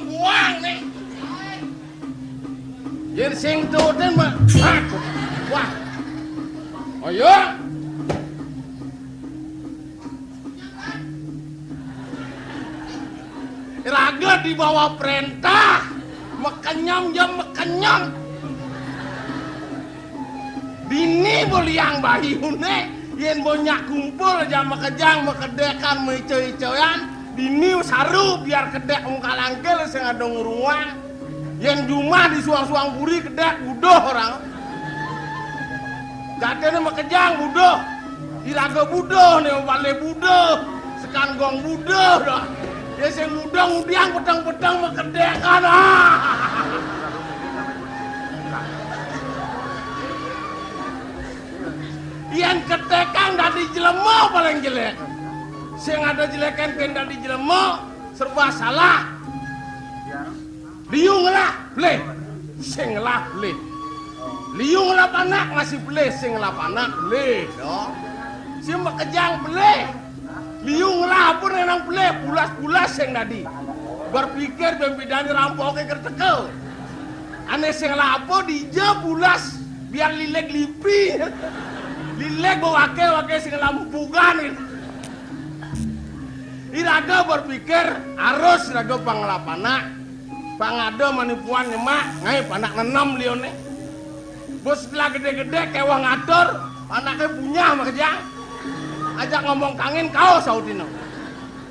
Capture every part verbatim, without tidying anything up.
Buang nih. Yén sing tutin mah. Hah. Wah. Ayo. Raga di bawah perintah. Mekenyem ya mekenyem. Dini bo liang bayune, yén bo nyak kumpul aja makejang, makedékan, maico-icoan, dini saru biar kedék muka langkil sing ada ngruang. Yén jumah di suang-suang puri kedék buduh orang. Jaténé makejang buduh. Iraga buduh, né balé buduh, sekan gong buduh dah. Ya sing buduh ngudiang peteng-peteng makedékan. Ah. Yén ketékan dadi jelema paling jelék. Sing ada jelékan kén dadi jelema, serba salah. Liu ngelah, pelih. Sing ngelah, pelih. Liu ngelah panak, masih pelih. Sing ngelah panak, pelih. Dong. Sing makejang, pelih. Liu ngelah apa nang pelih, pulas-pulas sing dadi. Berpikir bén pidan rampoké kerteka. Ané sing ngelah apa dija pulas, biar lileg lipi. Lileg bawaké, waké sing ngelah empugan. Iraga berpikir, harus iraga pang ngelah panak. Pang ada manipuan nyemak, ngaé panak nenem liuné. Bos setelah gedé-gedé kéweh ngatur, panaké punyah makejang. Ajak ngomong kangin kaos sautina.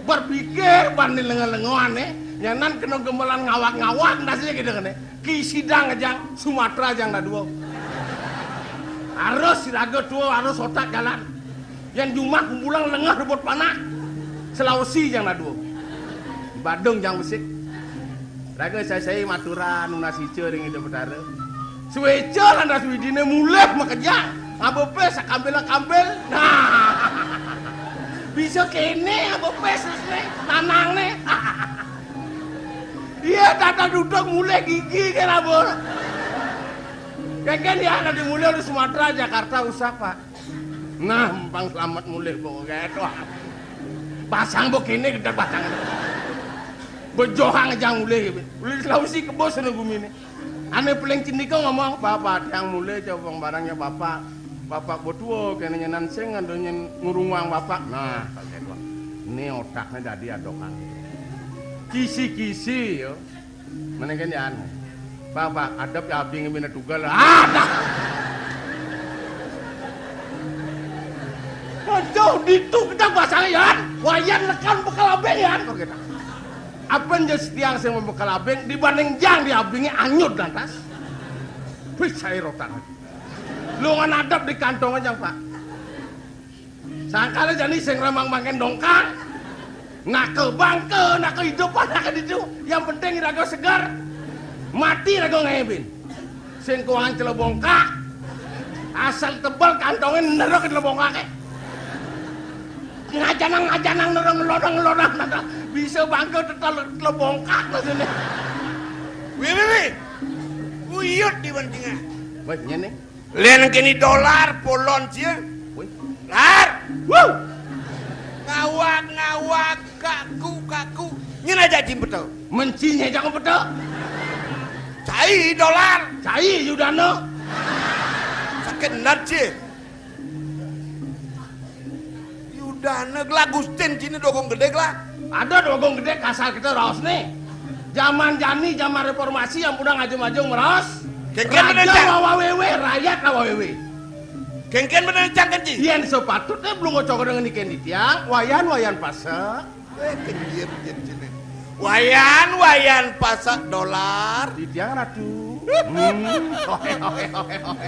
Berpikir banding lengo-lengoané, nyanan kena gemelan ngawak-ngawak ndasé gitu kéné. Ki sidang jang, Sumatera jang dadua. Harus siraga tua, harus otak jalan. Yén jumah kumpulan lengeh rebut panak. Sulawesi jang dadua. Badung jang besik. Raga sai-sai maturan nunas ica ring Ida Betara. Suéca lantas widiné mulih makejang. Ngaba pis sakambil-kambil. Nah. Bisa kéné ngaba pis terus né, nanangné. Iya, tata duduk mulih gigi kén abul. Kéngkén ya, nanti mulih di Sumatera, Jakarta usah, Pak. Nah, empang selamat mulih, Bu. Gitu. Basang, Bu, kéné gedé basang. Bejohang aja mulih. Ulih Sulawesi kebos sana guminé. Ané paling cendika ngomong, "Bapak, tiang mulih, coba barangnya Bapak. Bapak betua, kéné nyanan sing ada nyén ngurungang Bapak." Nah, kaget, Pak. Ini otaknya dadi adokan. Kisi-kisi, ya. Mendingan ya, anu. Bapak, adep ya abing bina tugal. Ah, dah. Aduh, ditu kita bahasanya, Yan. Wayan lekan bekel abing, Yan. Kok kita? Apa yang jadi tiang sing bekel abing dibanding jang di abingnya anyut lantas. Wih, cair otak. Lu ngan adep di kantong aja, Pak. Sangkala jani sing ramang mangkén dongkang. Naka bangka, naka idup, naka ditu. Yang penting iraga segar. Mati iraga ngebin. Sing kuangan celebongkak. Asal tebal kantongé nerok celebongkaké. Ngajanang-ngajanang nerok ngelodang-ngelodang. Bisa bangka tetel celebongkak rasanya. Wih, wih, wih. Uyut di bantingan. Wih, nyén nih. Lén kéné dolar polon sia. Wih. Lar. Wuh. Ngawak-ngawak, kaku-kaku. Nyén aja jim beto. Mencinya jangan beto. Cai dolar. Cai Yudana. Sakit nat sia. Yudana gela Gustin cina dogong gedé gela. Ada dogong gedé kasar kita raos nih. Zaman jani, zaman reformasi yang udah ngajung-ngajung meraos. Kéngkén raja bener, Cang. Lawa wewe, rakyat lawa wewe. Kéngkén bener, Cang, kan, Ci? Yén sepatutnya belum ngocok dengan ikan di tiang, wayan, wayan pasek. Eh, kencir, kencir, kencir. Wayan, wayan pasek dolar. Di tiang ratu. Hmm. Oke, oke, oke, oke.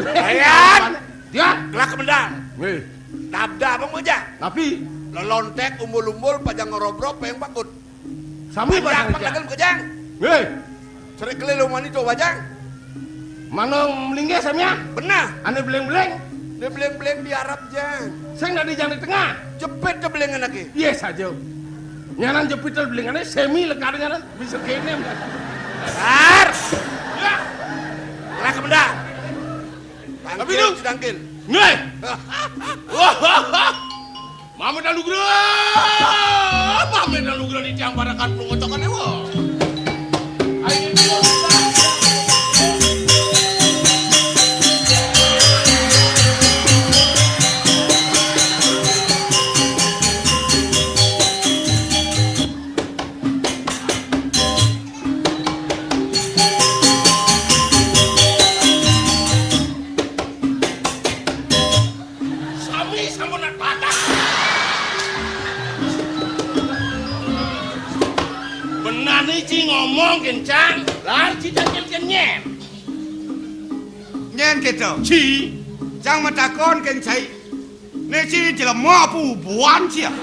Wayan. Tiang. Kelak kemendang. Weh. Nabda apa mau aja? Tapi. Lelontek, umbul-umbul, pajang ngerobrok, payung bakut. Sami pajang pajang. Dagang kejang. Weh. Serik kelilu mani coba jang. Mana melinggih samia? Benar. Ane beleng-beleng. Dia beleng-beleng di Arab jang. Sing dari jang di tengah. Jepit ke belengan lagi. Iya saja. Nyanan jepit ke belengan semi lekar nyanan bisa kene. Ar. Ya. Lah kemendang. Tapi lu sedangkil. Nih. Wah. Mame Danugra. Mame Danugra di tiang parakan pengocokan ewa. Né ci ngomong kén cang, lar ci tangkil kén nyén. Nyén kéto. Ci. Cang matakon kén cai. Né ci jelema apa bubuhan ci ya?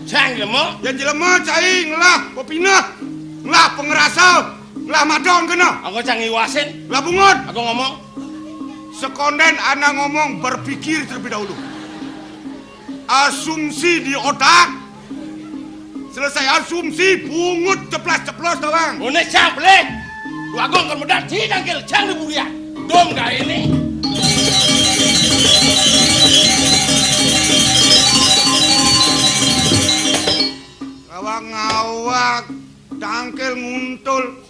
Cang jelema? Yén jelema cai ngelah pepineh, ngelah pangrasa, ngelah madon kéné. Anggo cang ngiwasin. Ngelah bungut. Anggo ngomong. Sekondén anak ngomong berpikir terlebih dahulu. Asumsi di otak. Selesai asumsi, bungut ceplas-ceplos, Tawang. Oné cang pelih. Dua gong kén medal, ci tangkil, cang di burian. Dong gaé né. Ngawag-ngawag, tangkil nguntul.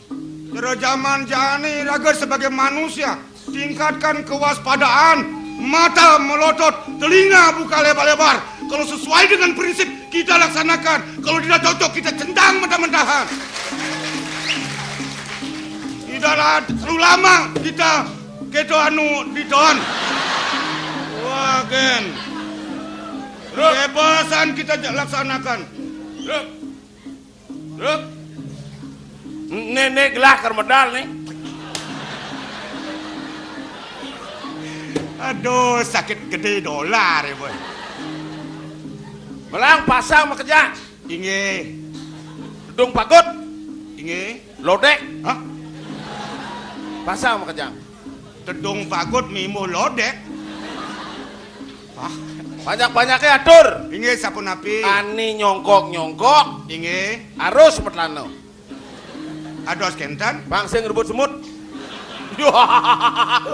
Cara jaman jani raga sebagai manusia, tingkatkan kewaspadaan, mata melotot, telinga buka lebar-lebar. Kalau sesuai dengan prinsip, kita laksanakan. Kalau tidak cocok, kita centang mentah-mentahan. Tidaklah terlalu lama kita kéto anu ditahan. Wah, gén. Kebebasan kita laksanakan. Ruk. Ruk. Né, né gelah keur medal né. Aduh, sakit gedé dolar ya, Boy. Melang pasang makejang. Inggih. Tedung pagut. Inggih. Lodék. Hah? Pasang makejang. Tedung pagut mimbuh lodék. Hah? Banyak-banyaké atur. Inggih, sapunapi? Ani nyongkok-nyongkok. Inggih. Arus metlana. Ados kénten? Pang sing rebut semut. Hah?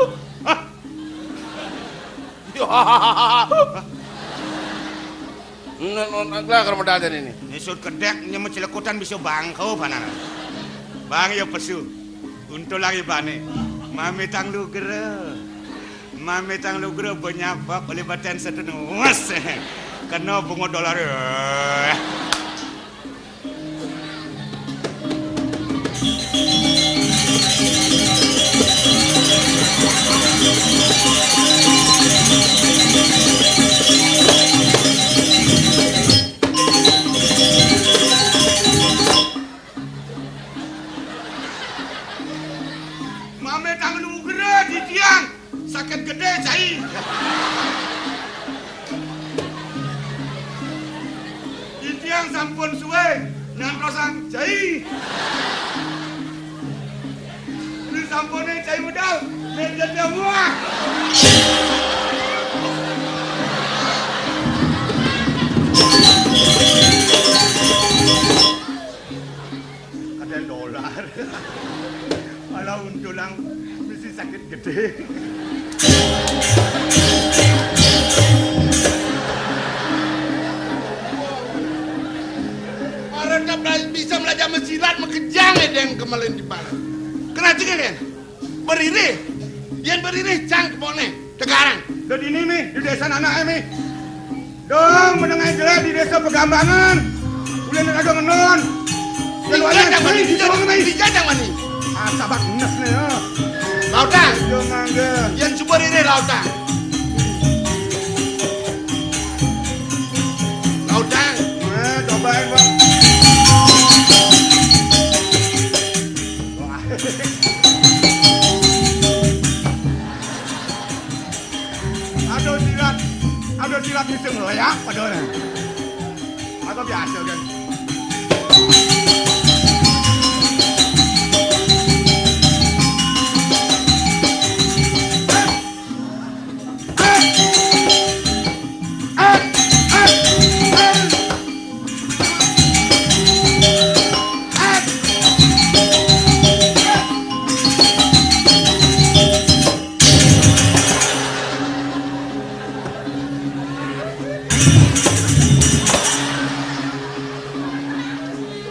Nah, nah, nah, gelah keur medal jani né. Nisut kedék nyemet celekutan bisa bangkau panana. Bang ya pesu. Untul lagi bane. Mamitang lugra. Mamitang lugra banyak bak oleh badan setenus. Kena bunga dolar. Mame tang nugra di tiang. Sakit gedé, cai. Titiang sampun suwé nyantosang cai. Ri sampuné cai medal, méja tiang muah. Kadén dolar. Ala untulang mesti sakit gedé. Para tak bela-, bisa belajar mesilat, makejang édéng kemalin di bala. Kena cengeng, kan? Beririh. Yén beririh, cang kepone. Tegarang. Dadi ini, Mi, di désa anaké, Mi. Dong, menengah jelek di Désa Pegambangan. Ulin ada ngenon. Yang luar biasa, mani, di Jawa, mani. Di Jatang, mani. Ah, sabak enes nih, ya. Lautang. Yo, mangga. Yang coba ini, Lautang. Lautang. Eh, cobain, Pak. Wah. Aduh, silat. Aduh, silat bisa ngeleak padahal. Apa biasa, kan?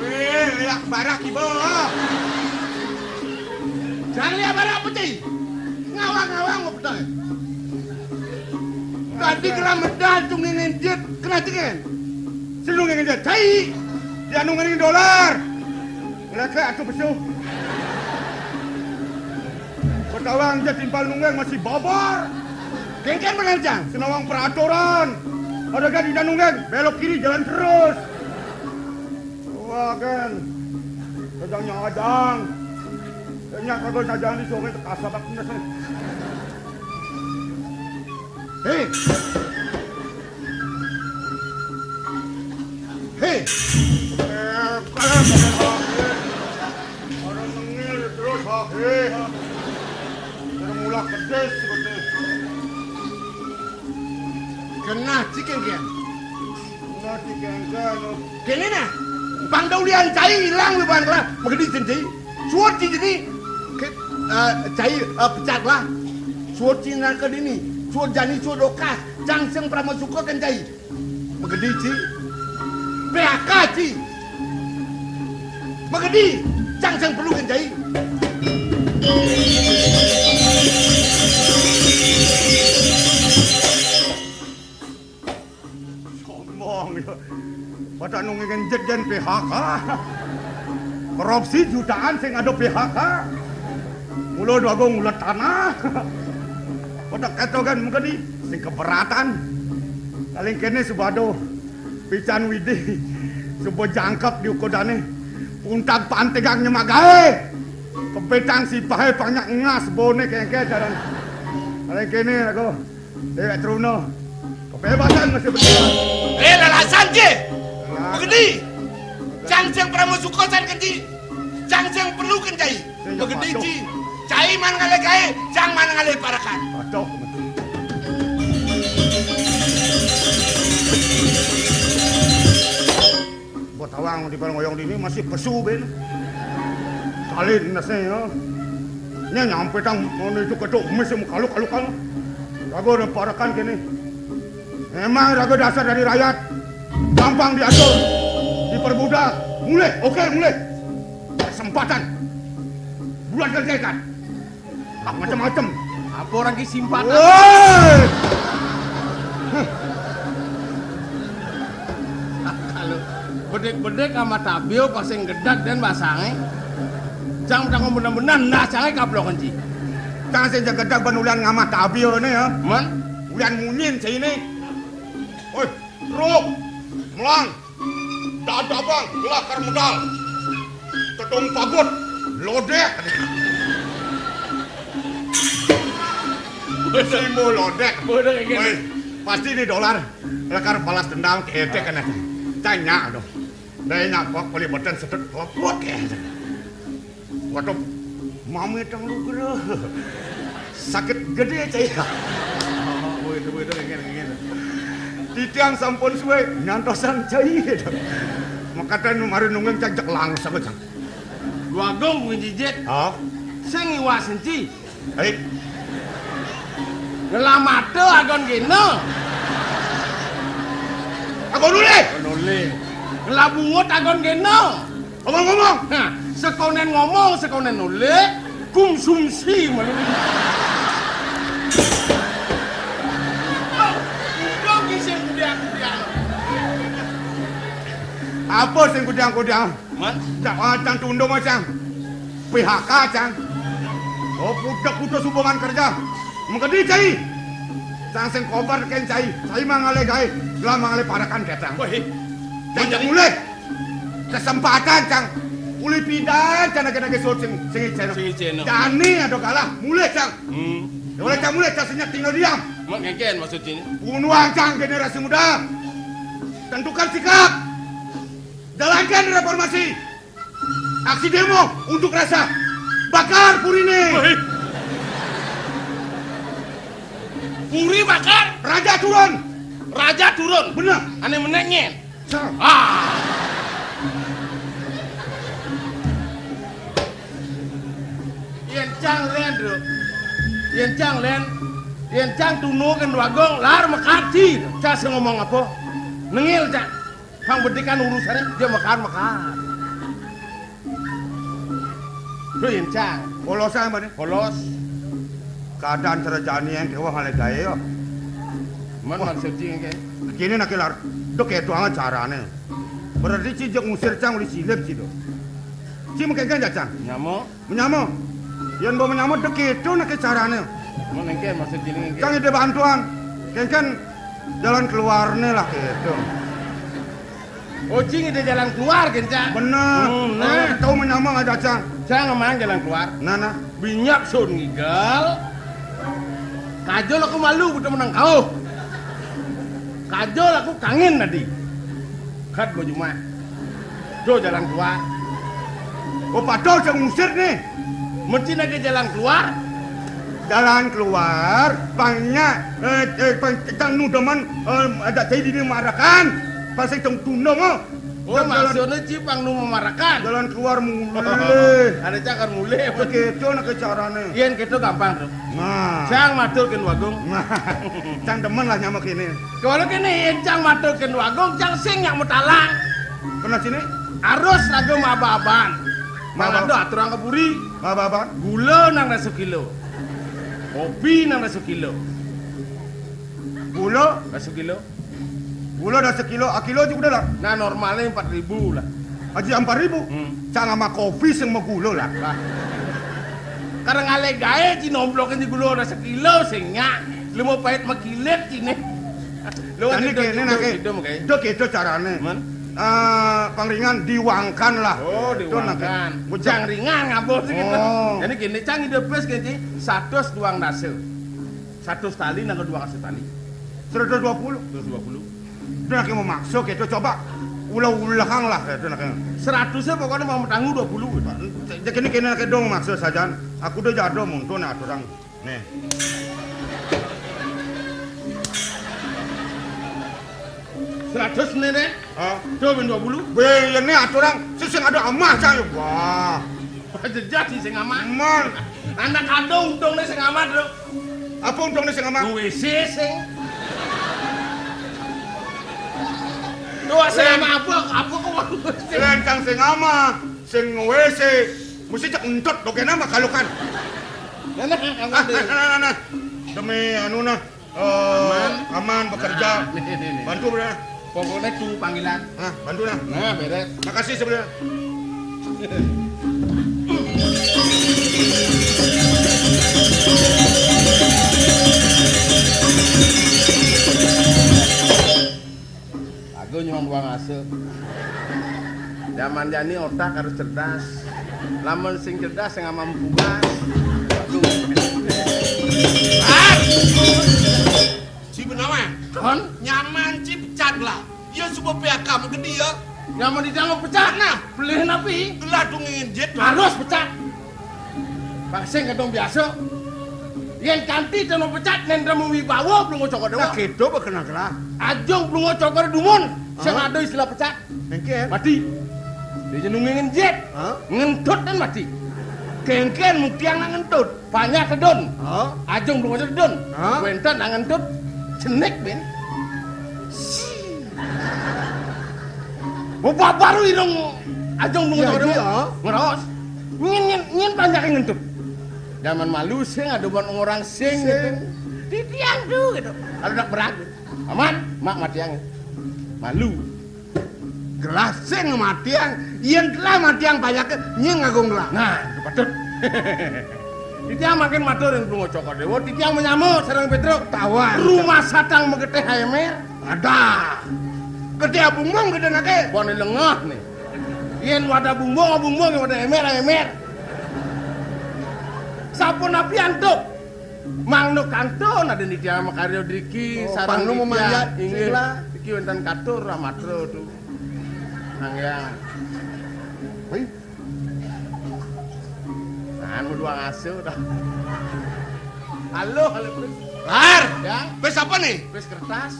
Wéh, léak barak iba. Jang léak barak peti. Ngawang-ngawang mau petai. Tadi kena medal tu ngingin jit, kena cengeng. Sinu ngingin jit, cai. Dia nu ngingin dolar. Laka atuh besuh. Pertawang jit timpal nunggeng masih bobor. Kengken bener, Jang. Senawang peraturan. Ada gak di nunggeng, belok kiri jalan terus. Wagen. Kadang nyadang. Nya kagak sajang di sungai tekasap aku nasi. Hei. Hei. Eh, kalau ada orang nengil terus, hei. Terus mulak pedes, pedes. Kenah cikin kian. Kenah cikin kian. Kene nah. Pang daulian cai ilang lu ban kelah. Magedi cen cai. Suot ci jeni. Ke, eh, cai, eh, pecat lah. Suot ci nangke dini. Suot jani, suot dokas. Cang sing pramasuka kan cai. Magedi ci. P H K ci. Magedi. Cang sing perlu kan cai. Sombong ya. Pada nunggu ngenjet dan P H K. Korupsi jutaan sing ada P H K. Mula dua ngulet tanah. Pada ketokan mengkeni sing keberatan. Paling kene sebado pican widi. Sebo jangkep di ukodane. Puntag pantegang nyemak gae. Kepetang si pahe panyak ngas bone kengke jalan. Paling kene aku. Dewek Truna. Kebebasan masih berjalan. Eh, lalasan je. Begini. Cang sing pramasuka san kenci. Cang sing perlu kencai. Begini ci. Cai man ngalih gae, cang man ngalih parekan. Aduh, betul. Buat awang di parang oyong dini masih pesu ben. Kalin nasi ya. Nya nyampe tang mau itu ketuk mes yang kaluk-kalukan. Raga ada parekan kene. Emang raga dasar dari rakyat. Gampang diatur, dipermudah. Mulai, oke, mulai. Kesempatan. Bulan kerjakan. Macam-macam. Apa orang ki simpatan? Woi! Kalau bedek-bedek sama tabio pasang gedak dan basange. Cang tanggung benar-benar nah sange kaplok kenci. Tang sing gedak benulian ngamah tabio ne ya. Man? Ulian munyin sini. Oi, truk. Melang. Dadabang, lakar medal. Tedung pagut, lodek. Simbo lodek. Woi, pasti ini dolar. Lakar balas dendam ke etek kan. Tanya dong. Dai nyakok beli beten sedut leput ya. Waduh, mami tang lugra. Sakit gede cai. Oh, begitu, begitu, ngene, ngene. Titiang sampun suwe nyantosan cai. Makatan mari nunggeng cai jek langsung aja. Dua gong kuwi jijit. Oh. Sing iwak senci. Hei. Ngelamate agon gena. Agon nule. Nule. Ngelabungut agon gena. Ngomong-ngomong. Hah, sekonen ngomong, sekonen nule, konsumsi malu. Udah kisah kudiang-kudiang. Apa sing kudiang-kudiang? Man? Cang, ah, cang tundung, ah, cang. P H K, cang. Oh, putus-putus hubungan kerja. Mengkedi, cai. Cang sing kobar ken, cai. Cai mangalih gae, gelah mangalih parekan, cang. Wah, cang mulih. Kesempatan, cang. Uli pidan, cang nage-nage sut sing, sing iceno. Sing iceno. Jani ada galah, mulih, cang. Hmm. Ya, oleh cang mulih, cang senyap tinggal diam. Mak ngeken maksud ini? Bunuh, cang, generasi muda. Tentukan sikap. Jalankan reformasi. Aksi demo unjuk rasa. Bakar purine. Woi. Puri bakar. Raja turun. Raja turun. Bener. Ane menengen. Sah. Ah. Yen cang len, Bro. Yen cang len. Yen cang tunu ken wagong lar mekati. Cang sing ngomong apa? Nengil, cang. Pang bedikan urusane, dia mekaan-mekaan. Lho, yen cang. Polos ae, Mbak, ne? Polos. Keadaan cara jani yang dewa ngale gae, yo. Man, wah, maksud ci ngene. Kene nak lar, dek itu amat carane. Berarti ci jek ngusir cang uli silip ci do. Ci mengkengken ya, cang? Nyamuk. Menyama. Yen mbok menyama dek itu nak carane. Mun engke maksud jenenge engke. Cang ide bantuan. Kengken jalan keluarne lah gitu. Oh, cing ada jalan keluar, kan, Cang? Bener. Hmm, nah. Tahu menamang ada, Cang. Cang, emang jalan keluar. Nah, nah. Binyak sun ngigel. Kajol aku malu, udah menang kau. Kajol aku kangen tadi. Kat baju mah. Tuh jalan keluar. Oh, padahal saya ngusir nih. Mesti ada jalan keluar. Jalan keluar, pangnya, eh, eh, pang, kita nu demen, eh, ada saya di marakan. Pasti tong tundung, oh. Oh, jalan, maksudnya cipang nu memarakan. Jalan keluar mulai. Ada cakar mulai. Oke, itu nak carane. Yen gitu gampang, Bro. Nah. Cang matur ke Agung. Nah. Cang demen lah nyama kene. Kalau kene yen cang matur ke Agung, cang sing nyak mutalang. Pernah sini? Harus lagu maba-aban. Maba-, mangado aturang keburi. Maba-aban. Gula nang dah sekilo. Kopi nang dah sekilo. Gula? Dah sekilo. Gula dah sekilo, akilo juga dah. Nah, normalnya empat ribu lah. Aji empat ribu? Hmm. Cang sama kopi sing mau gula lah. Lah. Karena ngalih gawe, ci nomplok ini gula dah sekilo, sing nyak. Lu mau pahit makilit, cine. Lu kan kene, nak, gitu, gitu, makanya. Itu gitu carane. Man? Eh, pangringan diwangkan lah. Oh, itu, nak, diwangkan. Bujang ringan ngabot gitu. Oh. Jadi gini, cang ide pes gini, seratus duang dasa. Seratus tali, nang kedua seratus tali. Seratus dua puluh. Seratus dua puluh. Udah, nak, mau maksud gitu, coba. Ulah-ulahang lah, gitu, nak. Seratusnya pokoknya mau tanggung dua puluh gitu. Jadi kene, kene, nak, dong maksud sajan. Aku udah jado muntun aturang. Nih. Seratus nih, nih. Hah? Tuh, ben dua puluh. Be, ya nih aturang. Sing ada amah, cang. Wah. Jejak sih sing amah. Man. Anak kandung untung nih sing amah, Bro. Apa untungnya sing amah? W C sing. Tuh, sing amah apa? Apa kok mau sing? Lain cang sing amah, sing W C. Mesti cek entut, lo kena mah kalukan. Nah, nah, nah, nah, nah, nah. Demi anu nah. Eh, aman. Aman bekerja. Nah, nih, nih, nih. Bantu, Bro. Pokoknya tuh panggilan. Nah, bantu nah. Nah, beres. Makasih sebelumnya. Lagu nyuang buang asa. Zaman jani otak harus cerdas. Lamun sing cerdas sing amam pugas. Aduh. Ah! Ci benawan. Kon? Nyaman ci pecat lah. Ya suba P H K gedé ya. Nyaman di dalam pecat. Nah, beli napi? Gelah dong nginjit. Harus pecat. Bang sing kadang biasa. Yen kanti teno pecat nen remu wibawa belum ngocok dewa. Nah, gitu bekenang lah. Ajung belum ngocok dumun. Sing ada istilah pecat. Engken. Mati. Dia nunggu ngenjet. Hah? Ngentut dan mati. Kengken mutiang nak ngentut. Banyak tedun. Hah? Ajung belum ngocok tedun. Hah? Kuentan nak ngentut. Cenik, Ben. Mau baru irung ajung belum ngocok tedun. Ngeros. Nyin, nyin, nyin banyak yang ngentut. Zaman malu sing ada buat orang sing gitu. Titiang tuh gitu. Kalau nak berang. Aman, mak matiang. Malu. Gelah sing matiang, yen gelah matiang banyak nying ngagung gelah. Nah, itu patut. Titiang makin matur yang belum ngocok dewa, titiang menyamut sarang Petruk. Tawan. Rumah satang megeteh emer. Ada. Gede abung-bung gede nake. Bone lengah nih. Yen wadah bumbung, bumbung, yen wadah emer, emer. Sampun api antuk. Mangno kantun ada niki ama karya driki. Oh, sareng pangno niki, memanjat, inggih. Sila. Iki wonten katur Ramatro tu. Nang ya. Hei. Anu dua ngasuh dah. Halo, halo, Pris. Lar. Ya. Pis apa nih? Pis kertas.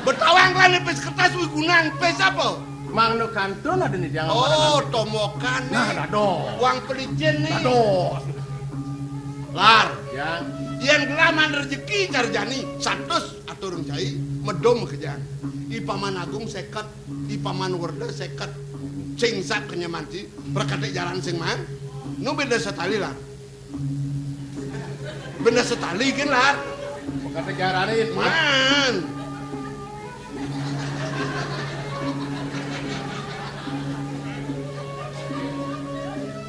Betawang kan pis kertas wih gunang. Pis apa? Mangno kantun ada nih jangan. Oh, tomokan nih. Nah, dados. Uang pelicin nih. Dados. Lar. Ya. Yen gelaman rezeki carjani satus atur cai medom kejang. I Paman Agung seket, I Paman Werda seket. Sing sak kenyemanti, berkate jaran sing man. Nu beda setali lah. Benda setali gin, Lar. Pekata jaranin. Man.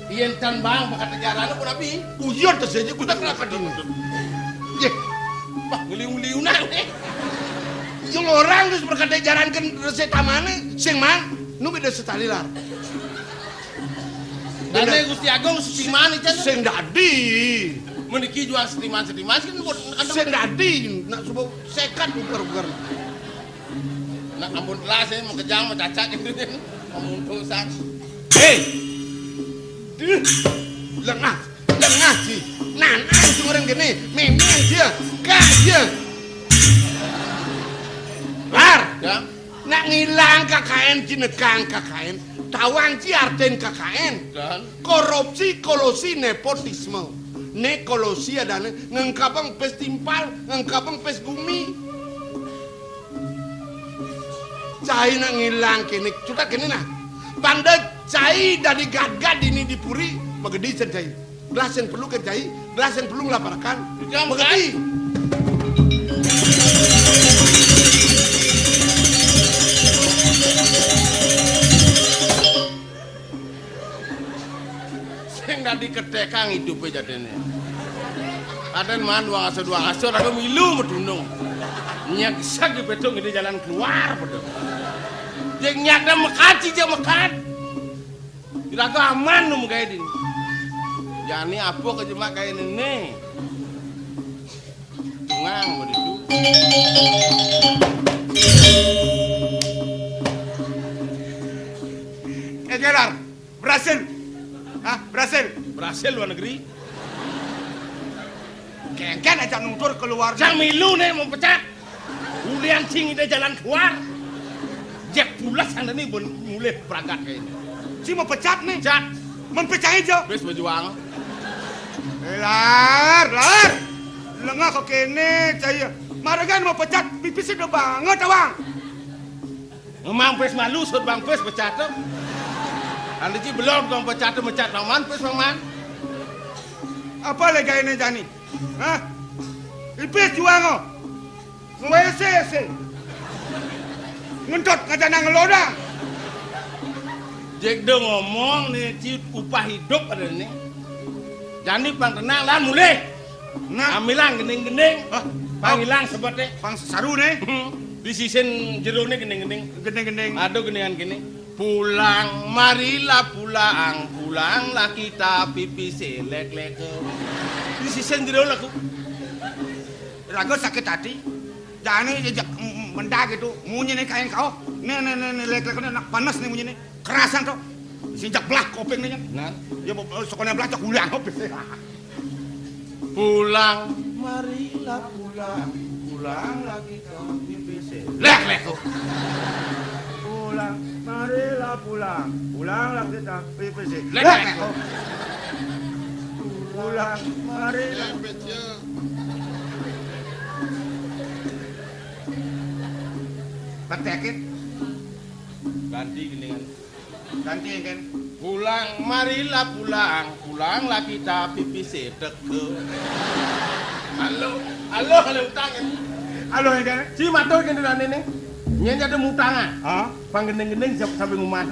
Yen tan bang, pekata jaranin pun abi. Uyut saja kita kelakar dulu. Ye. Wah, ngeliu-ngeliunan. Yang Orang terus berkata jarankan resik tamane, sing man, nu beda setali lar. Dane Gusti Agung sing man, Cen? Sing dadi. Meniki jual setiman-setiman, kan buat, kan sing dadi, nak subuh sekat ugar-ugar. Nak ampun telas, ya, mau kejang, mau cacak gitu, kan. Ampun dosa. Hei! Duh, lengah, lengah, Ji. Nanan sing orang kene, memeng dia, kaya. Lar. Ya. Nak ngilang K K N, jinegang K K N. Tawang ji arten K K N. Dan? Korupsi, kolusi, nepotisme. Ne kolusi adane ngengkabang pes timpal, ngengkabang pes gumi. Cai nak ngilang kene, cutat kene nah. Pande cai dadi gatgat dini di puri, magedi cen cai. Gelas yang perlu kan cai, gelas yang perlu ngelaparakan. Itu yang magedi. Sing dadi ketekang idupe jadine. Aden man dua ngaso, dua ngaso, raga milu medunung. Nyeksek di petung ini jalan keluar, padha. Jek nyada mekat, sih, jek mekat. Raga aman nu megai din. Jani apa ke jemak kayak nene. Tungang begitu. Eh, Jelar, berhasil. Hah, berhasil. Berhasil luar negeri. Kengken aja nutur keluar. Sang milu nih mau pecat. Ulian sing ide jalan keluar. Jek pulas sana nih bun mulih berangkat kayak ini. Si mau pecat nih. Pecat. Menpecat aja. Bes berjuang. Eh, Lar, Lar. Lengah kok kene, cai. Maragan mau pecat, pipis udah banget, Awang. Memang pes malu, sut bang pes pecat tuh. Anda ji belum kong pecat tuh, mecat bang man, pes bang man. Apa lagi ini jani? Hah? Ipis juang, oh. Ngwese, se. Ngentot ngajana ngelodang. Jek do ngomong nih, ci upah hidup ada nih. Jani pang tenang, lan mulih. Nah. Amilang gending-gending. Hah? Pang ilang sebete. Pang sesaru nih. Hmm. Di sisin jero nih gending-gending. Gending-gending. Aduh, gendingan gini. Pulang, marilah pulang, pulanglah kita pipis lek-lek. Di sisin jero laku. Raga sakit hati. Jani jejak mendag itu. Munyi nih kain kau. Nih, nih, nih, nih, lek-lek ini enak panas nih munyi nih. Kerasan tuh. Sinjak belah kopeng nih. Nah. Ya, sekolah belah cak ulang kopeng. Pulang, marilah pulang, pulanglah kita pipis. Lek, lek, tuh. Pulang, marilah pulang, pulanglah kita pipis. Lek, lek, tuh. Pulang, marilah. Petekit. Ganti gini kan. Ganti kan. Pulang, marilah pulang, pulanglah kita pipis sedek. Halo, halo, halo utang ini. Halo, ya kan? Si matur kene rane ne. Nyen ada mutangan. Hah? Pang gending-gending siap sampai ngumah.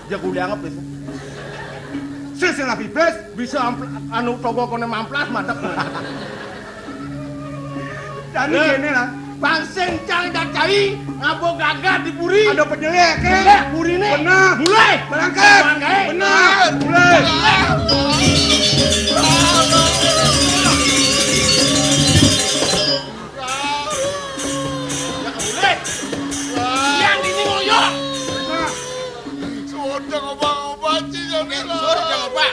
Jago udah ngepis. Sing lah pipis. Bisa ampl-, anu togo kone mamplas madep. Jani kene lah. Bang sing cang dak cai, ngabo gagah di puri. Ada penyelek, eh? Penyelek puri ne. Bener. Mulai. Berangkat. Bener. Mulai. Mulai. Yang ini ngoyok. Bener. Sudah ngobah-ngobah, Ci, jani lah. Sudah ngobah.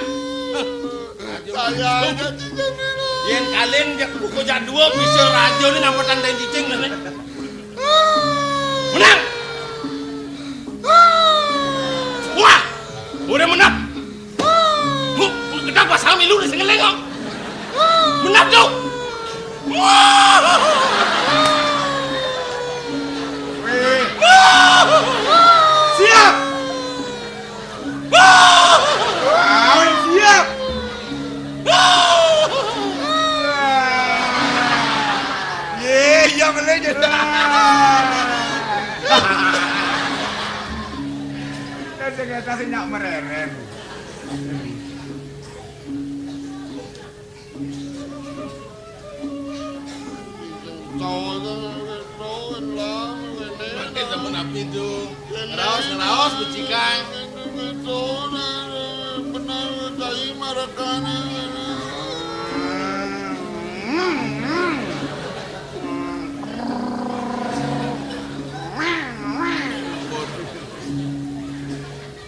Saya aja, Ci, jani lah. Yen kalen jak buku jak dua bisa raja ni nampak tanda cicing ni. Menang. Wah, udah menang. Mu, mu kenapa sami lu ni sengeleng kok? Menang tu. Wah. Weh. Siap. Wah, siap. Ye, iya melejit. Kan sing atas nyak mereren. Itu. Raos, raos, becikan. Benar, cai marekan.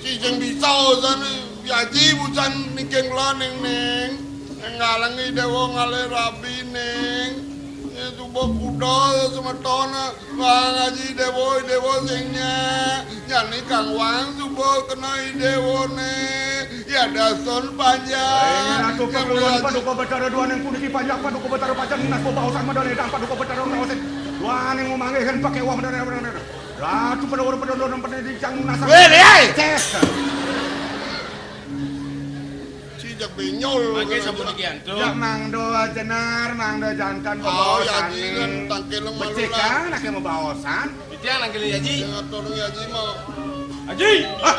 Ci jeng bisa sana. Yaji bucan niking kula, Ning, Ning. Ngalengi Déwa ngalih rabi, Ning. Ya, coba kuda ya semeton. Bang Haji Déwa, Déwa sing nyek. Jani Kang Wang coba kena Déwa, Ning. Ya dasun panjang. Ratu Kang Paduka Haji. Paduka Batara duaning puniki panjak Paduka Batara pajak nunas bebaosan medal edang Paduka Batara ngaosin. Duaning ngomangke hen pakai wah medal edang. Ratu Paduka Batara duaning pendidik yang nunas. Weh, liai. Ces. Ci jak benyol. Mangke sampun iki antuk. Ya mangda jenar, mangda jantan. Oh, ya, bebaosan. Iki kan tangkil malu. Becik lah. Kan, nake bebaosan. Titiang nangkil Haji. Sing atur Haji mau. Haji. Ah.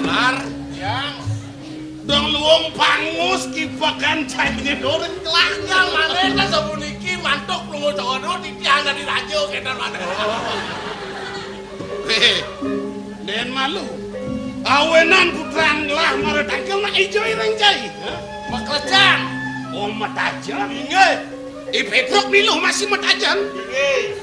Lar, yang dong luwung pangus kipekan caine doreng kelakar. Maneh ta sapuniki mantuk lunga Jawa Timur, titiang dadi raja, kénten maneh. Wéh, ndén malu. Awenan putran lah mara tangkil nak ijo ireng cai. Hah? Maklejan. Oh, metajen. Inggih. I Pétruk milu masih metajen. Inggih.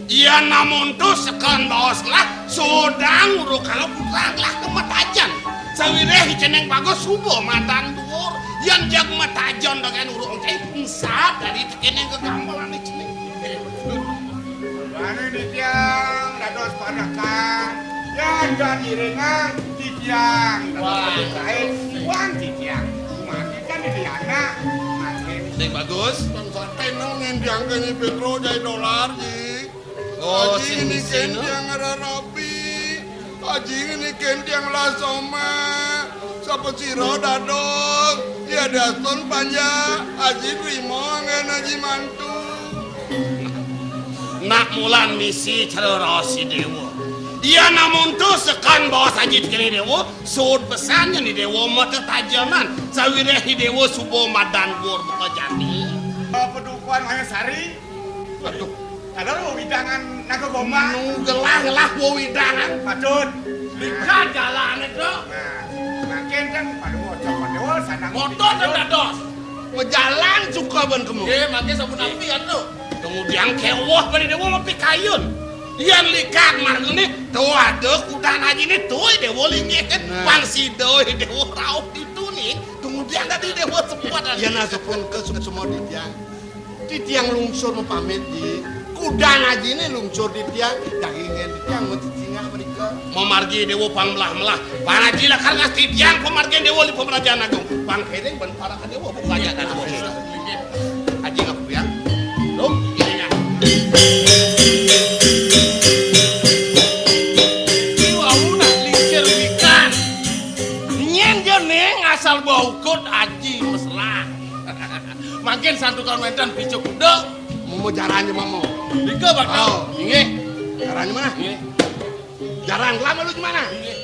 Yan amonto sekan baos lah, sodang uruk kala putran lah kemetajen. Sawiréh ceneng bagus suba madan duur. Yan jag metajen dengan uruk engke, ensat dadi tekening gegambelan ceneng. Ane titiang dados parekan. Yan dan iringan titiang dados parekan. Wan titiang. Mati kan di anak. Mati. Sing bagus. Tan saté nang ngendiang kene Pétruk jai dolar, Ji. Oh, Aji sing ini misina. Kendiang rarabi. Aji ini kendiang lasoma. Sapa sira dados? Ya dasun panjak. Aji trima anggen Aji mantu. Nak mulan misi cara raos i Déwa. Iya namun tu sekan baos Aji kene Déwa, sud pesan yen i Déwa mata tajanan. Sawiréh i Déwa suba madan gur buka jati. Padukuhan Mayasari. Aduh. Ada wewidangan Naga Gombal. Nu gelah-gelah wewidangan. Patut. Lihat jalané, Tru. Nah, makin kan pada wocok, pada wocok, sana. Motor dan dados. Bejalan suka ban kemu. Nggih, mangke sampun api ya, Tru. Kemudian kéweh bani Déwa mapikayun. Yan likat margane, to ada kudan aji ne, to Déwa linggih. Nah. Pang sida Déwa rauh ditu ning. Kemudian tadi Déwa sepuat. Yan asupun ke suksma titiang. Titiang lungsur mapamit, Ji. Kudan ajine lungsur titiang, dagingen titiang macicingak mrika. Mamargi Déwa pang melah-melah. Pang aji lakar ngas titiang pamargin Déwa li pamrajan agung. Pang kene ben para Déwa buka aja dan Déwa. Aji ngapa ya? Loh, ini ya. Iki wau nak lincir wikan. Nyen jane asal bau kot aji mesra. Mangkin santukan wénten picuk kuda. Momo jarane momo. Nika bakal. Oh. Inggih. Jarane mana? Inggih. Jarang lama lu gimana? Inggih.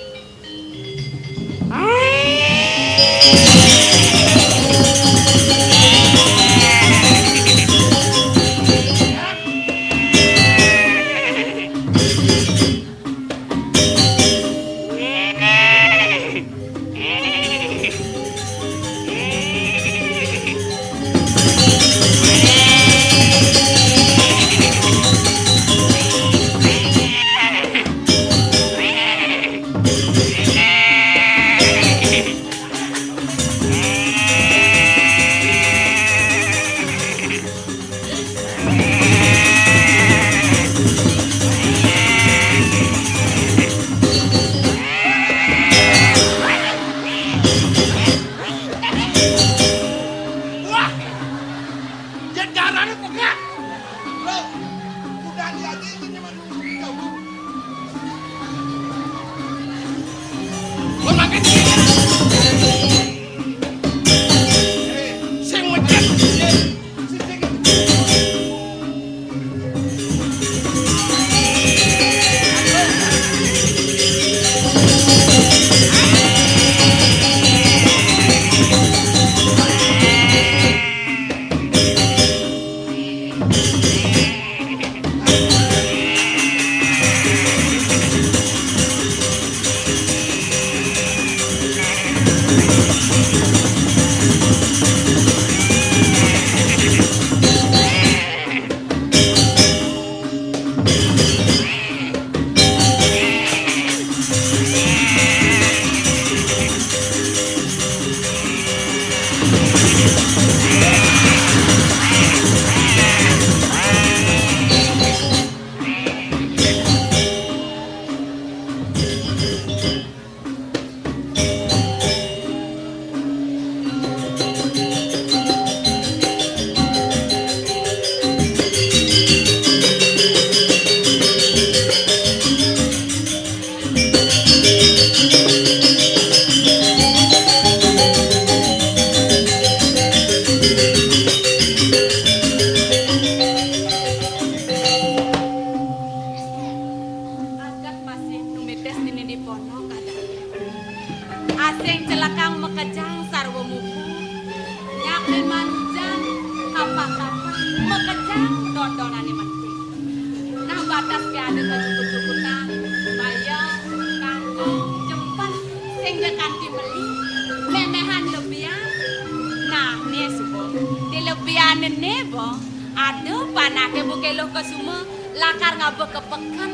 Kas ké ada kajukut-jukutan, bayem, kangkung, jempen, sing ja kanti meli, méméhan lebihan. Nah, né suba, di lebihané né, Bong, ada panaké Buké Luh Kesuma lakar ngaba ka peken.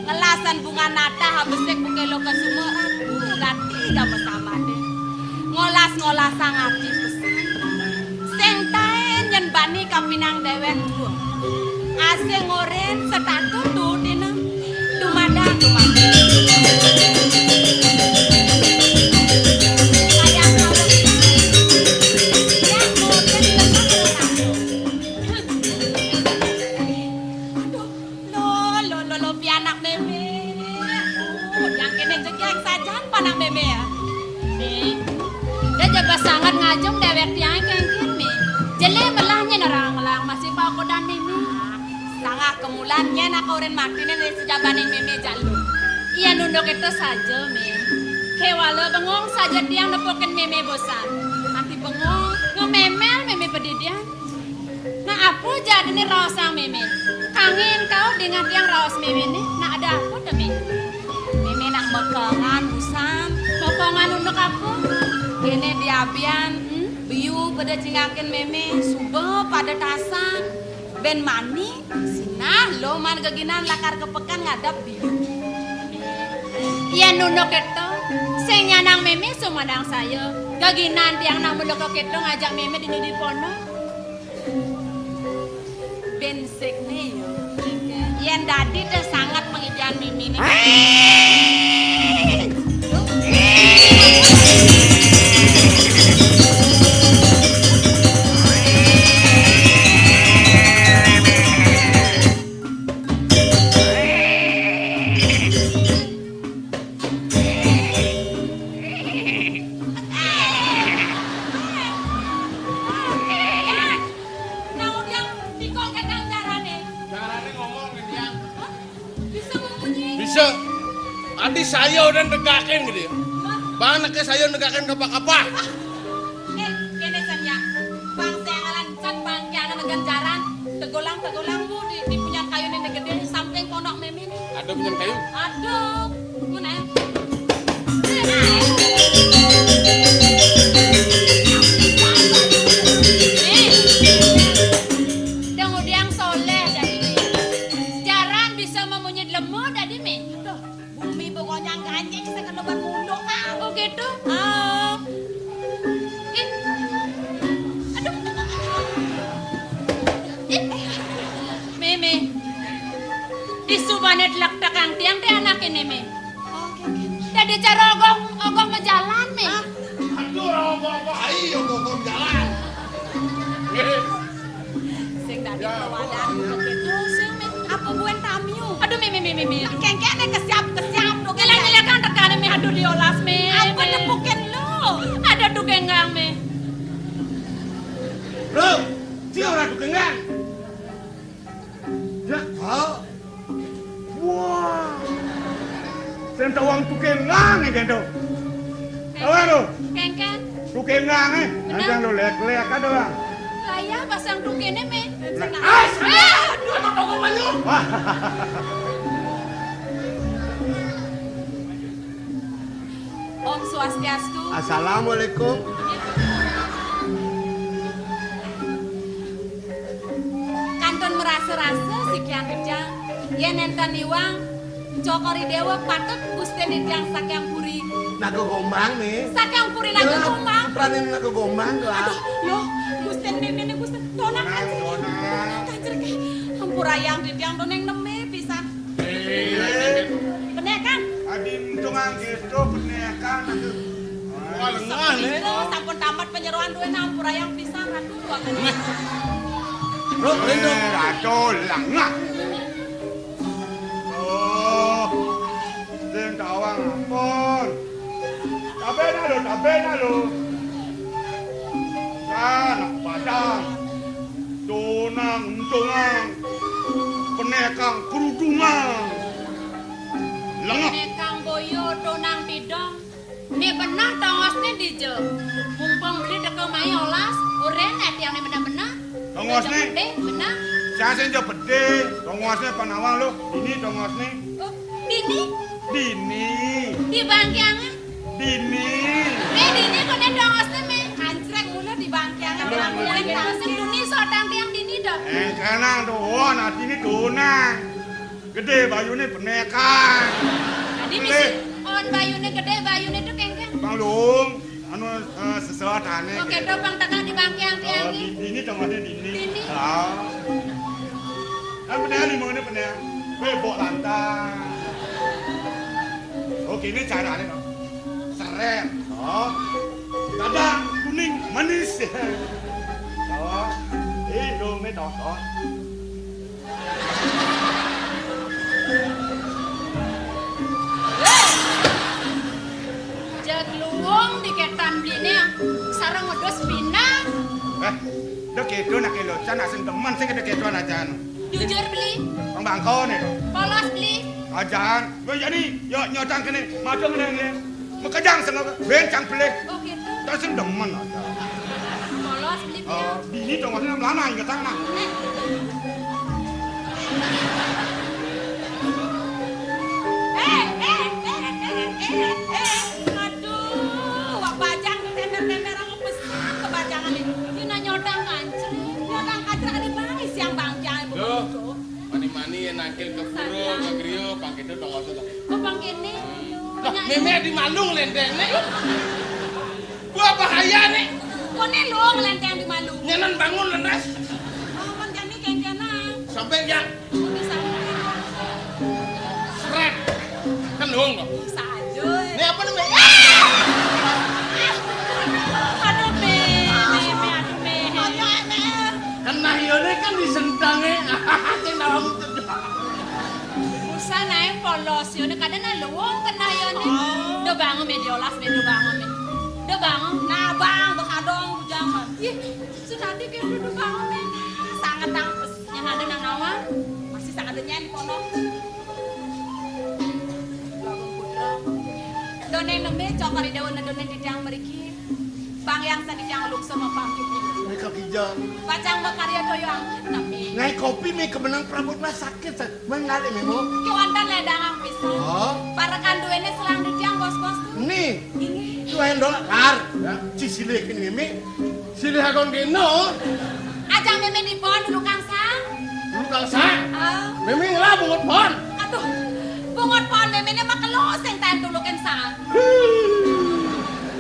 Ngelasan bunga natah abesik Buké Luh Kesuma, aduh, gati ga masamadé. Ngolas-ngolasang ati pesan. Sing taén nyén bani kapinang déwék dua. Asing orén setatu tuutina. Dumadak, dumadak. Sayang kawin. Ya, orén lemah ora tahu. Aduh, lo, lo, lo, lo, pianak mémé. Oh, yang kéné jegég sajan panak mémé ya. Mé, da jaba sanget ngajum déwék tiangé kénkén, Mé. Jelé melah nyén orang ngelang masih pakodan mémé. Sangah kemulan nyén aka orén matiné né sejabaning mémé jak lu. Iya nunduk itu saja, Mé. Kéwala bengong saja tiang nepukin mémé bosan. Kanti bengong, ngemémél mémé padidian. Nah, apa jadiné raosang mémé? Kangin kau dingeh tiang raos méméné. Nah, ada apa to, Mé? Mémé nak mekengan, busan. Mekengan unduk apa? Kéné di abian, hmm? Biu pada cingakin mémé, suba pada tasang. Bén mani, sinah lo man geginan lakar ka peken ngadep biu. Yén unduk kéto, sing nyanang mémé sumanang saya. Geginan tiang nak unduk kéto ngajak mémé dini di pondok. Bén sik né ya. Yén dadi da sanget pangidian méméné. Nah, udiang tiko kétang carané. Carané ngomong, Indian. Hah? Bisa memunyi? Bisa. Adi saya udah negakin gitu ya. Hah? Bang, nek saya negakin kapa-kapa. Eh, kéné san ya. Bang, saya ngalan san, Bang, jangan negan jaran. Tegolang-tegolang mu di, di punyan kayu né gedé, samping pondok mémé né. Ada punyan kayu? Ada. Mana? Nih. Dang udiang soléh dadi, Mé. Jaran bisa memunyi lemu dadi, Mé. Tuh, bumi pokoknya ganjing sekeneban munduk, ah. Oh, gitu? Ah. Ih. Aduh. Ih. Mémé. Disubané tlektekang tiang té anaké né, Mé. Dadi cara ogong, ogong majalan, Mé. Hah? Aduh, ogong apa? Ayo, ogong jalan. Sing dadi ya, kawadan begitu, sing, Mé. Apa buin tamiu? Aduh, Mé, Mé, Mé, Mé, Mé. Aduh. Kéngkéné kesiap, kesiap, tuh, nyelak-nyelakan tekané, Mé. Aduh, diolas, Mé. Apa Mé nepukin lu? Ada tuh genggang, Mé. Bro, si ora tuh genggang. Ya, oh. Wah. Sing tawang tukengang ya, Gento. Awa lo. Kéngkén. Tukengang, eh. Bener. Ancang lo lek-lek ada, Bang. Lah iya, pasang tukené, Mé. Nah. Ah, aduh, apa toko banyu? Wah. Om Swastiastu. Assalamualaikum. Kantun marasa-rasa sikian rijang. Yén nénten iwang, cokor i déwa patut Gustin rijang saking puri. Naga Gombang, Mé. Saking puri Naga Gombang. Putrané Naga Gombang, lah. Aduh, loh, Gustin méméné Gustin. Tonang, Tonang, Kanjeng. Tonang. Kanjeng, ampurayang rijang to ning nemé pisan. Eh. Bener kan? Adi untungan gitu, bener kan? Aduh. Wah, lengah, Mé. Sampun tamat panyeroan duwé, ampurayang pisan, Ratu. Ratu, lengah. Eh, Ratu, lengah. Oh, sing tawang ampun. Tabéna lo, tabéna lo. Anak padang. Tonang untungan. Penékang kerudungan. Lengah. Penékang boyo, tonang tidong. Né beneh tongosné dija. Mumpung beli teka mai olas, orén tiang né beneh-beneh. Tongosné? Gedé, beneh. Sing aja pedhe, tongosne panawang lho. Dini tongosne. Oh, dini? Dini. Di bangkiangan? Dini. Eh, dini kok nek tongosne, Meh? Kancrek mula di bangkiangan. Lho, ramuan lho. Tongosne duni sotang tiang dini to. Eh, kenang to, wah, nah dini donang. Gedhe bayune benekan. Dadi mesti on bayune gedhe, bayune to kengkeng. Bang Lung, anu, eh, sesuatane. Oke, gitu. To Bang Tekan di bangkiang tiang. Oh, di, dini dong, ada dini. Dini. Ah. Kan benekan lima ini benekan. Kowe mbok lantang. Oke, ini carane to. Seret. Oh. Kadang kuning manis. Oh. Indomie to. Oh. Hei! Jak luwung diketan bline, sareng wedhus pinang. Eh, ndek kedo nak locan, nak sing demen sing kedo-kedoan ajan. Jujur beli. Wong bangkone to. Polos beli. Ajan. Yo ya ni, yo nyotang kene, madeng ngene. Makejang sing bencang belih. Oh, gitu. Tak sing demen aja. Polos beli. Oh, bini dong, maksudnya melana inget tangan. Eh, eh, eh, eh, eh, eh, eh. Aduh, wak bajang tender-tender aku pesan ke bajangan ini. Ini nyodang kancil. Nyodang kancil ada bangis yang bangkiang. Loh, begitu. Mani-mani ya nangkil ke pura, ke griya, pangkene dong, maksud. Kok pangkene? Lah, meme di malu nglentene. Gua bahaya nih. Kone lu nglenteng di malu. Nyenan bangun lenes. Oh, kon jani kengkenan. Sampai ya. Bisa. Seret. Kan lu kok. Saja. Ini apa namanya? Aduh, me, me, me, aduh, me. Kena yone kan disentange. Sing dalam. Usah nae polos, yo nek kadang nang luwung kena yo nek. Oh. Do bangun me diolas me, do bangun me. Do bangun. Nah, bang, bekadong jangan. Ih, sunati ke do bangun me. Sangat tangpes. Yang ada nang awang. Masih sangat ada nyen kono. Bangun putra. Done neme cokor dewa done di tiang mriki. Bang yang seni tiang luksa mapamit. Ini kaki jam. Pacang makarya daya angin nami. Ngai kopi me kemenang prabot mas sakit sa. Mengalih memo. Ki wonten ledang pisan. Oh. Parekan duwene selang di tiang bos-bos tu. Ni. Ini. Tuan dok kar. Ya, cisilih kini meme. Silih akon kino. Aja meme di pohon dulu kang sang. Dulu kang sang. Ah. Meme ngelah bungut pohon. Aduh. Bungut pohon meme ini mah kelo sing taen tulukin sang.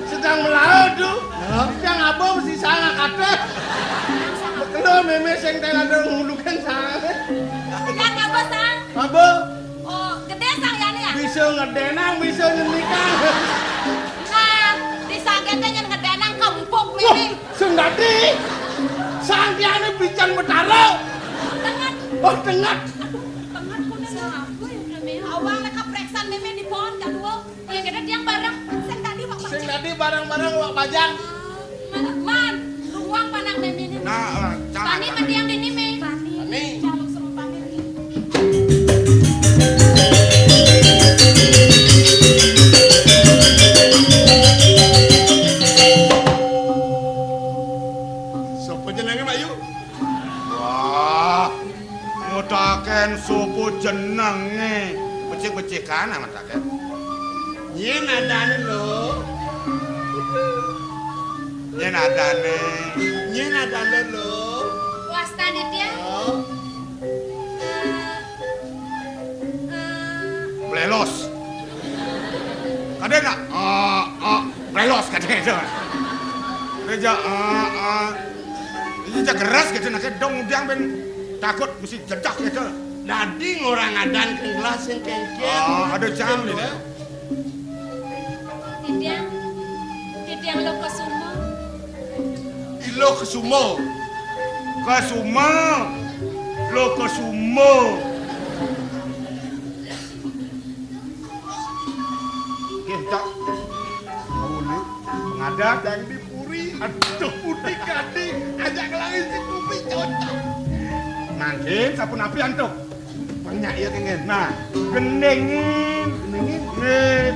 Sedang melaut tuh. Hah? Yang abang mesti sangat kate. Betul meme sing tengah ada ngulukan sang. Yang apa sang? Apa? Oh, gede sang ya nih ya? Bisa ngedenang, bisa nyenikang. Nah, di sagete yang ngedenang kempuk meme. Sing dadi. Sang ya ini bican betara. Tengat. Oh, tengat. Aduh, tengat kuning. Siapa yang udah meme? Awang leka preksan meme di pohon jadwal. Iya, kita tiang bareng. Sing tadi, Pak. Sing tadi bareng-bareng, Pak Bajang. Man, ruang panak meme ini. Nah, eh, tani mah tiang ini, me. Tani. Tani. Jaluk serupa meme. Sapa jenenge, Mak Yu? Wah, ngotaken sapa jenenge? Becik-becikan amat akeh. Yen adane lho. Yen adane. Yen adane lho. Wastane dia? Oh. Eh, eh. Blelos. Kadene nak, ah, ah, blelos kadene. Reja, ah, ah. Iki cek keras gitu, nak dong udah ben takut mesti jedak gitu. Dadi ngora ngadan ke gelas sing kengkian. Ah, ada jam gitu. Titiang, titiang lo kesumo. Ilo kesumo. Kesumo. Lo kesumo. Nggih, Cok. Ngawuli. Pengadat yang di puri. Aduh, putih gading. Ajak lagi si kupi cocok. Mangkin sapunapi antuk. Banyak ya, Kengen. Nah, gendengin. Gendengin. Nggih.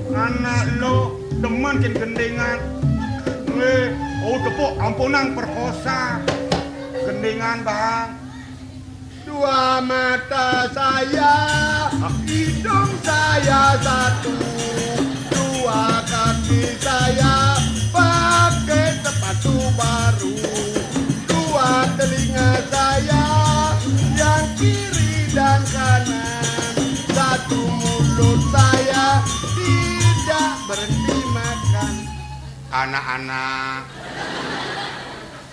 Anak lo demen kin gendengan. Nggih. Oh, tepuk ampunang perkosa. Gendengan, Bang. Dua mata saya, hidung saya satu, dua kaki saya pakai sepatu baru, dua telinga saya yang kiri dan kanan, satu mulut saya tidak berhenti makan. Anak-anak,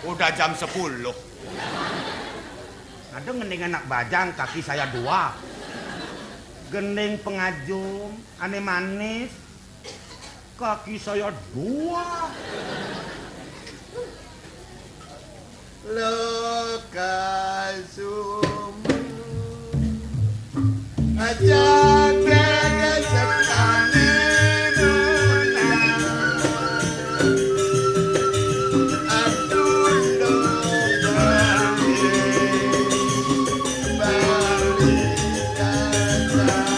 udah jam sepuluh. Ada ngending anak bajang, kaki saya dua. Gending pengajum, ane manis, kaki saya dua. Lo kasum. Aja dege sekali nuna. Aduh, lo bali, bali kacang.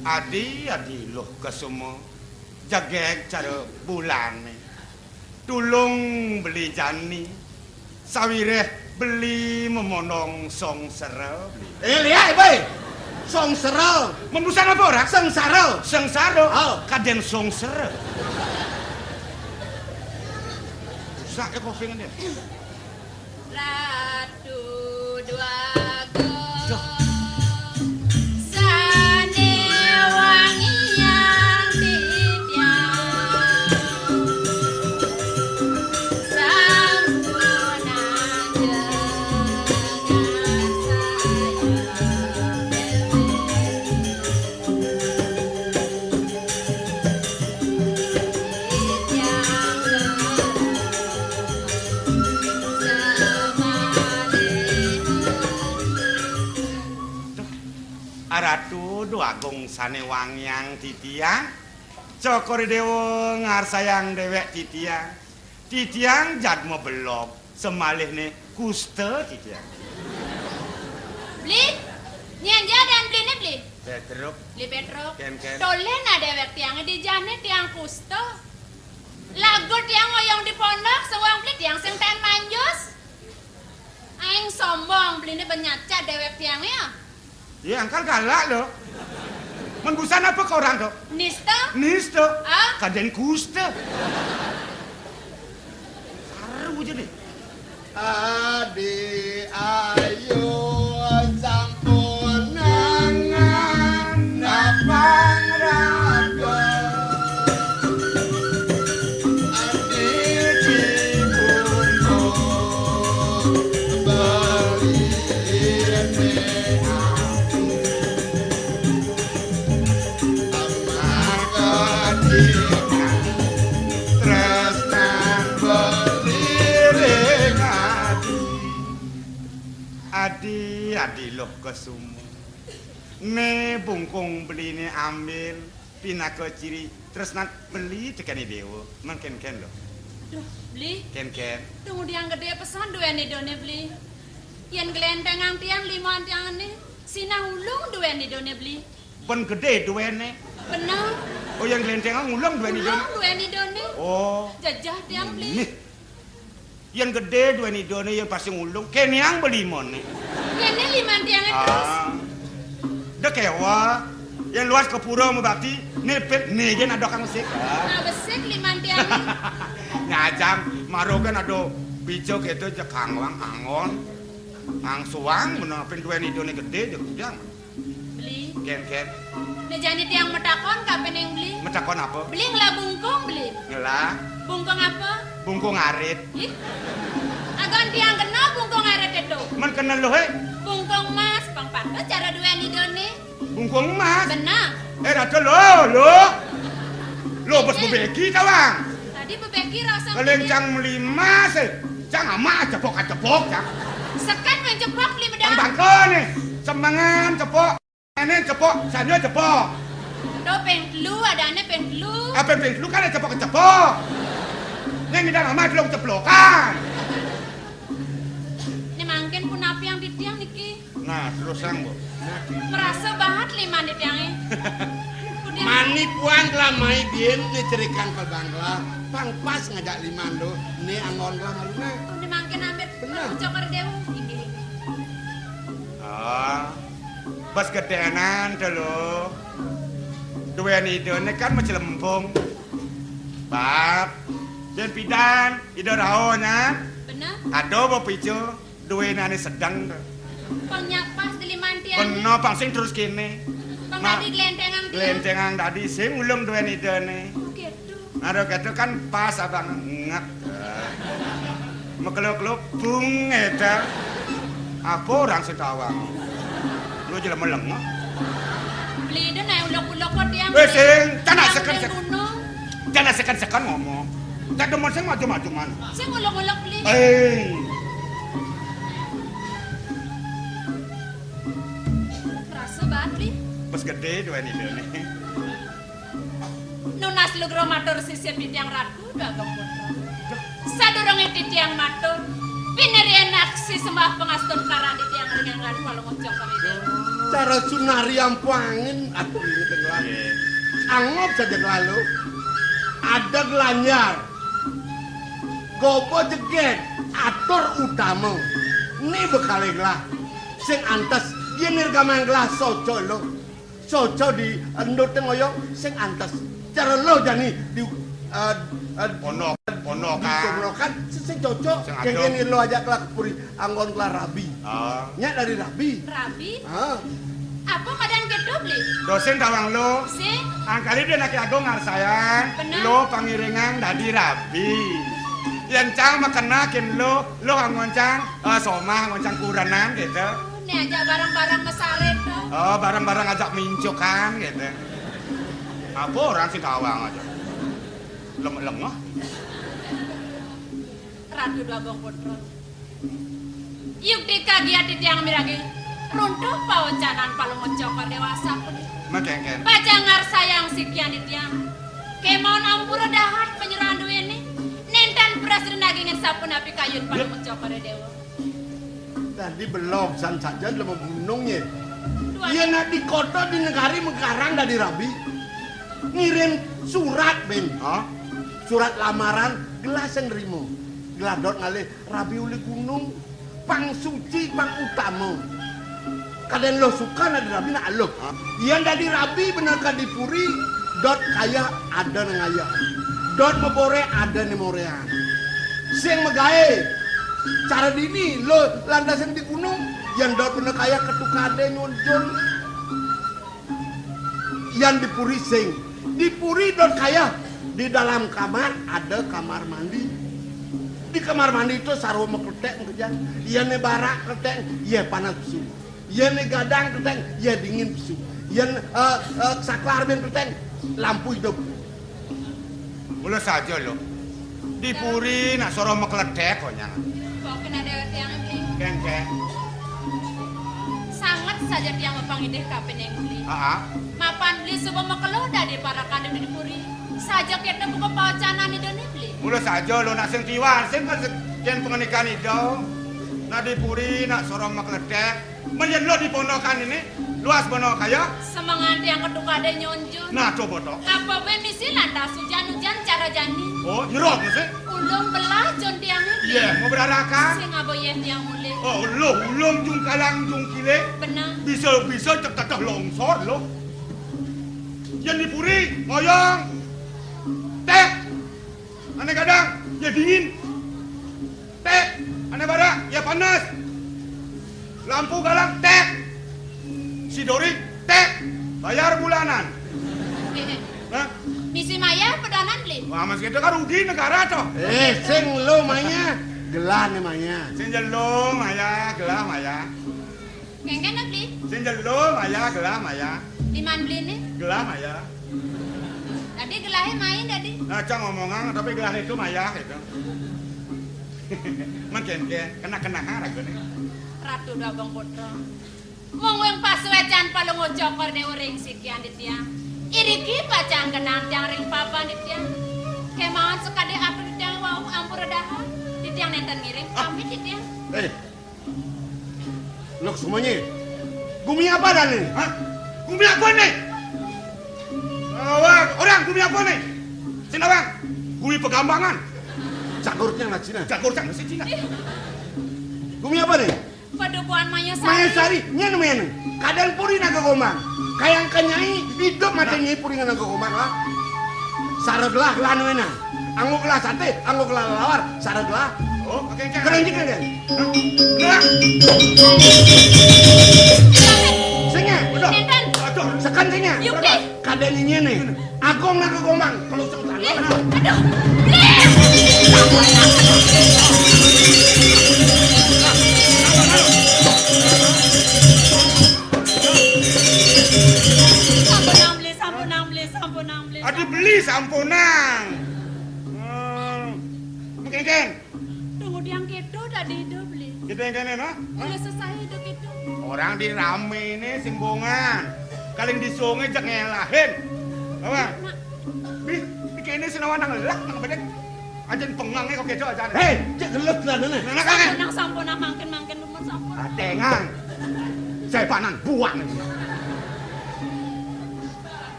Adi, adi, Luh Kesuma, jegeg cara bulane. Tulung beli jani, sawireh beli memondong songsera, beli. Eh, lihat, boy. Songsera. Membusan apa orang? Sengsara. Sengsara. Oh. Kaden songsera. Rusak ya kupingnya. Ratu Dwagung. Duh. Sane wangiang titiang. Sampunang jenengan saya dewe. Duh, Ratu Dwagung sane wangiang titiang, Cokor Dewa ngarsayang dewek titiang. Titiang jadma belog, semalihne kusta titiang. Beli, nyen jadan beline, Beli? Petruk. Beli Petruk. Ken, ken. Tolen dewek tiange dijane tiang kusta. Lagu tiang ngoyong di pondok, sewang Beli tiang sing taen manjus. Aing sombong, Beline ben nyacat dewek tiange, ya. Ye, angkal galak lo. Men busan apa ke orang to? Nista. Nista. Ah? Kaden kusta. Saru aja deh. Adi ayu sampun nangan napang raga. Adi dibungkuk beli ati. Amarga dikang tresnan beli ring ati. Adi, adi, Luh Kesuma. Ne bungkung beline ambil pinaka ciri tresnan beli tekene dewa. Mengken-ken lo. Duh, Beli. Ken-ken. Tunggu diang gede pesan duwen idone, Beli. Yen glentengang tiang liman tiangane, sinah ulung duwen idone, Beli. Ben gede duwene. Bener. Oh, yen glentengang ulung duwen idone. Ulung duwen idone. Oh. Jejeh tiang, Beli. Nih. Yen gede duwen idone, yen pasti ngulung. Keniang belimone. Kene liman tiange terus. Ah. Dek ewa. Yen luas ke pura mebakti, nipit ne yen ada kang besik. Ah, besik liman tiange. Nyajang, maro kan ada bija kete jekangwang angon. Angsuang menapa duwen idone gede jek udang. Beli. Ken, ken. Nek jani tiang metakon kape neng Beli? Metakon apa? Beli ngelah bungkung, Beli. Ngelah? Bungkung apa? Bungkung arit. Ih. Agan tiang kenal bungkung arit itu. Men kenal lo, he? Bungkung emas, pang patut cara duwen idone. Bungkung emas? Benar. Eh, rada lo, lo. Lo bes bebeki tawang. Tadi bebeki rasa. Kalian cang meli emas, eh. Cang ama cepok-cepok, cang. Sekat main cepok, Beli medang. Bangko nih. Semengan cepok. Ene cepok, sanyo cepok. Do peng telu, adane peng telu. Apa peng telu kan cepok-cepok. Ning ngidang ama delok ceplokan. Ini mangkin pun api yang titiang niki. Nah, terus sang, Bu. Merasa banget liman di tiangnya. Udah. Mani puan telah mai diem ni cerikang ke Bangla. Pang pas ngajak liman tu. Ni anggon telah malu na. Udah mangkin ambil. Benar. Cokor Dewa. Ini. Ah. Bas gedenan tu lo. Dua ni ida ni kan macam lempung. Bab. Dan pidan, ida raonya. Benar. Ada apa picu? Duwe ane sedeng to. Pang nyak pas di liman tiang. Beno pang sing terus kene. Pang nah, dadi glentengan tiang. Glentengan dadi sing ulung duwe idene. Oh, gitu. Aro gitu kan pas abang ngek. Mekelo-kelo bung eta. Apa orang sing tawang? Lu jelema lengah. Beli ide nae ulok-ulok kok tiang. Wis sing, tak nak seken-seken. Gunung. Jangan sekan-sekan ngomong. Tak demen sing maju-maju man. Sing ulok-ulok beli. Eh. Rasa banget beli. Pas gede dua ini deh nih. Nunas lugra matur sisip di tiang ratu dagang putra. Sadurunge titiang matur, pinerian aksi sembah pangastun karang titiang ring anggan Palungguh Cokor Ida. Cara sunari ampuangin, aduh, ini tenggelam. Iya. Anggap saja kelalu. Ada gelanjar. Gobo jeget, atur utama. Ni bekale gelah. Sing antes, yen nirgamang gelah soco lo. Soco di endut ngoyong sing antes. Cara lo jani di, eh, eh, Pondok, pondokan. Di pondokan, sing, sing cocok. Sing adem. Kengken lo ajak lah ke puri, anggon lah rabi. Ah. Nyak dari rabi. Rabi? Ah. Apa madan kedo, Bli? Dosen tawang lo. Sing? Angkali dia naki agung ngarsayang. Bener. Lo pangiringan dadi rabi. Yen cang makena kin lo, lo anggon cang, eh, somah, anggon cang kurenan gitu. Nih aja barang-barang mesare to. Oh, barang-barang ajak mincukan gitu. Apa orang sing tawang aja. Lem-, lengah. Ratu Dwagung Putra. Yukti kagiat titiang miragi. Runtuh paocanan Palungguh Cokor Dewasa pun. Makengken. Pacang ngarsayang sikian titiang. Kemon ampura dahat penyerahan duene. Nentan prasida nagingin sapunapi kayun Palungguh Cokor Dewa. Dadi belog san saja lema gunung ye. Tuan. Iya nak di kota di negari Mengkarang dadi rabi. Ngirim surat, Ben. Hah? Surat lamaran gelah sing nrimo. Gelah dot ngalih rabi uli gunung. Pang suci, pang utama. Kaden lo suka nak dadi rabi nak lo. Hah? Yen dadi rabi bener ka di puri, dot kaya ada nang ayah. Dot mebore ada nang morean. Sing megae. Cara dini lo lantasin di gunung, yen dot bener kaya ketukade nyunjun. Yen di puri sing. Di puri dot kaya. Di dalam kamar ada kamar mandi. Di kamar mandi itu sarwa mekletek mengejang. Yen ne barak kletek, ye panas pesu. Yen ne gadang kletek, ye dingin pesu. Yen, eh, eh, saklar ben kletek, lampu hidup. Mula saja lo. Di puri nak sarwa mekletek konyang. Kok kena dewek tiang ini? Kengke. Sanget saja tiang mapangidih kapining beli. Aa. Mapan beli suba makelo dadi parakane di puri. Saja kita buka paocanan idene beli. Mula saja lo nak sing tiwas, sing kan sing yen pengendikan ida. Nak di puri, nak sarwa mekletek. Men yen lo di pondokan ini, luas bono kaya. Semengan tiang ketukade nyunjun. Nah, coba to. Apa be misi lantas ujan-ujan cara jani? Oh, nyerot mesti. Ulung belah jun tiang ini. Iya, mau berarakan. Sing abo yeh tiang mulih. Oh, lo ulung jungkalang jungkile. Benar. Bisa-bisa cek teteh longsor lo. Yen di puri, ngoyong. Tek. Ane gadang, ya dingin. Tek. Ane barak, ya panas. Lampu galang, tek. Si Dori, tek. Bayar bulanan. Hah? Misi maya pedanan beli. Wah, mas kita kan rugi negara toh. Eh, sing lo maya, gelah ne maya. Sing jelo maya, gelah maya. Kengken beli? Sing jelo maya, gelah maya. Di man beli ne? Gelah maya. Tadi gelahe main tadi. Nah, cang ngomongan tapi gelah itu maya gitu. Mangkin ke kena-kena haragane. Ratu Dwagung Putra. Mung wing pasuecan Palungguh Cokor Dewa ring sikian di tiang. Iriki pacang kenang tiang ring papan di tiang. Kemawon sekadi atur di tiang wau ampura dahar. Di tiang nenten ngiring pamit di tiang. Eh, Lok semuanya. Gumi apa dah ni? Hah? Gumi apa ni? Awak, orang gumi apa ni? Sini, Bang. Gumi Pegambangan. Cagurnya lah Cina. Cagur cang si Cina. Gumi apa ni? Padukuhan Mayasari. Mayasari, nyen men. Kadang puri naga gomang. Kayang kenyai hidup mati nyai puri naga gomang lah. Sarat lah lanu ena. Angguk lah sate, angguk lah lawar, sarat lah. Oh, oke, oke. Keren juga kan? Nah. Senya, udah. Nenten. Aduh. Sekan senya. Yuk, deh. Kadang nyen nih. Agong naga gomang. Kalau sengsara. Aduh. Aduh. Sampunang, Beli, sampunang, Beli, sampunang, Beli. Adi beli sampunang. Hmm. Mungkin kan? Tunggu tiang keto tadi itu, Beli. Kita yang kene, no? Hah? Kalau selesai itu keto. Orang di rame ini simbongan. Kaling di sungai jek ngelahin. Apa? Nak. Bi, di kene sinawan nang lelak, nang bedek. Ajan pengang kok keto aja. Hei, cek gelut lah, nene. Nah, nah, kan? Sampunang, sampunang, mangkin, mangkin, lumun sampun. Atengan. Saya panan buang.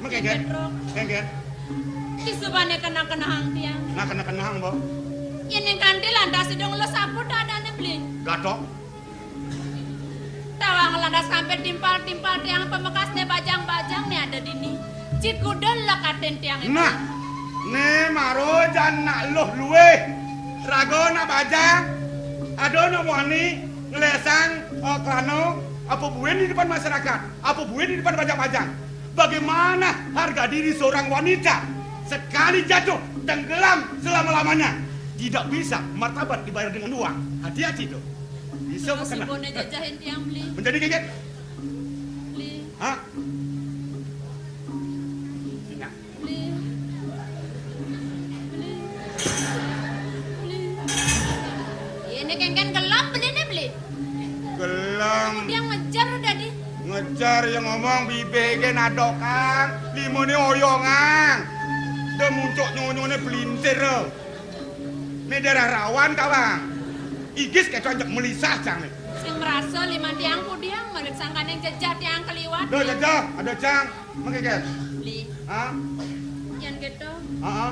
Menggeger. Geger. Isubane kena-kena hang tiang. Nah, kena-kena hang, Bo. Yen ning kanthi lantas idung lo sapu dadane, Bli. Gatok. Tawang lantas sampe timpal-timpal tiang pamekasne bajang-bajang ne ada dini. Cikudel lekaten tiang itu. Nah, ne maro jan nak luh luweh. Raga nak bajang, ada nak muani ngelesang, eh, kelana, apa buin di depan masyarakat, apa buin di depan bajang-bajang. Bagaimana harga diri seorang wanita sekali jatuh tenggelam selama-lamanya? Tidak bisa martabat dibayar dengan uang. Hati-hati tuh. Bisa terus kena. Ibune jajahin tiang, Bli. Menjadi geget. Bli. Hah? Sini. Beli. Beli. Beli. Ini kengken gelem beli nih, Beli. Gelem. Dia ngejar udah di. Ngejar yang ngomong bibege nadokang, limone oyongang. Dia muncuk nyonyone pelintir. Ini daerah rawan, Kawang. Igis keto ajak melisah, cang nih. Sing merasa lima tiang kudiang, marit sangkane jejah tiang keliwat. Duh, jejah, ada cang. Menggeger. Beli. Hah? Yen gitu. Heeh.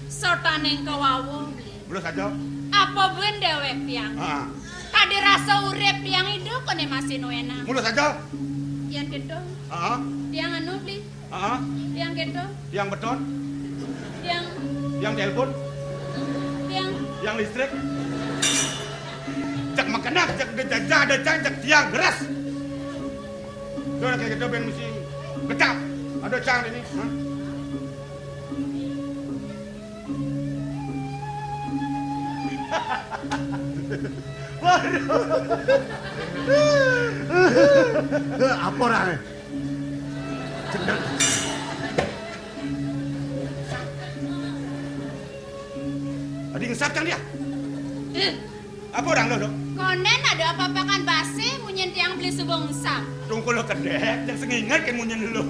Sotaning kawawu, Beli. Belum saja. Apa buin dewek tiang? Heeh. Kadi rasa urip tiang hidup kene masih nuena. Mulus saja. Yen gitu. Heeh. Tiang anu, Beli. Heeh. Tiang gitu. Tiang beton. Tiang. Tiang telepon. Tiang. Tiang listrik. Cek makan nak, cek ada jajah, ada cang, cek tiang beras. Tuh, kayak gitu, ben mesti kecap. Ada cang ini. Hah? Waduh. Apa orangnya? Cendek. Adi ngesap cang dia. Eh. Apa orang lo, Dok? Konen ada apa-apa kan basi, munyin tiang beli subung sap. Tungkul lo kedek, yang sengingat kan munyin lo.